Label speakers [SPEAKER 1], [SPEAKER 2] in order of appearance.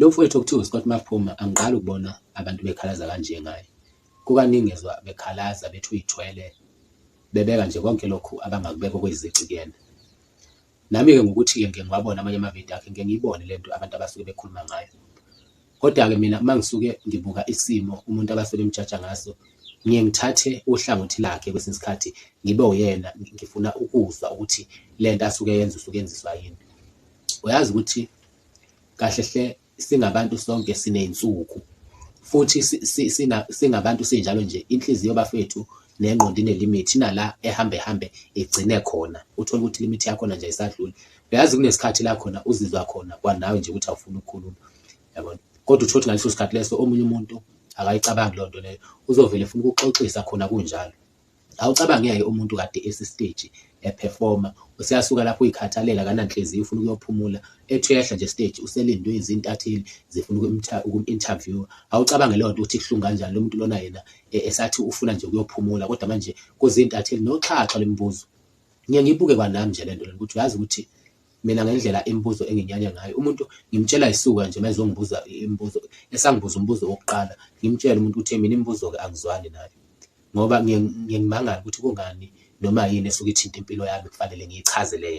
[SPEAKER 1] Lo mfowethu okuthiwa uScott Maphuma angiqali ukubona abantu bekhalaza kanje ngaye. Kukaningi ngezwa bekhalaza bethi uyithwele, bebeka nje konke lokhu abangakubeka okuyizici kuyena. Nami-ke ngokuthi-ke ngike ngiwabone amanye amavidiyo akhe ngike ngiyibone le nto abantu abasuke bekhuluma ngayo. Kodwa-ke mina uma ngisuke ngibuka isimo umuntu abasuke bemjaja ngaso, ngiye ngithathe uhlangothi lakhe kwesinye isikhathi ngibe uyena ngifuna ukuzwa ukuthi le nto asuke eyenza usuke enziswa yini. Uyazi ukuthi kahle hle singabantu sonke siney'nsuku futhi singabantu sinjalo nje inhliziyo bafethu nengqondo inelimithi inala ehambe hambe igcine khona uthole ukuthi ilimithi yakhona nje ayisadluli. Uyazi kunesikhathi la khona uzizwa khona kwanawe nje ukuthi awufuni ukukhuluma yabona, kodwa uthole ukuthi ngaleso sikhathi leso omunye umuntu akayicabangi leyo nto leyo uzovele efuna ukuxoxisa khona kunjalo. Awucabange-ke umuntu kade esesteji ephefoma, useyasuka lapho uyikhathalela akananhliziyo ufuna ukuyophumula, ethi uyehla nje esteji uselindwe izintatheli zifuna ukum-interview-a. Awucabange leyo nto ukuthi ibuhlungu kanjani lo muntu lona yena esathi ufuna nje ukuyophumula kodwa manje kuzintatheli noxhaxha lemibuzo. Ngiye ngiyibuke kwanami nje le nto lena ukuthi uyazi ukuthi mina ngendlela imibuzo enginyanya ngayo umuntu ngimtshela isuka nje mayezongibuza imibuzo esangibuza umbuzo wokuqala ngimtshele umuntu ukuthi mina imibuzo-ke angizwani nayo. Ngoba ngiye ngimangale ukuthi kungani noma yini esuke ithinta impilo yami kufanele ngiyichazele yena.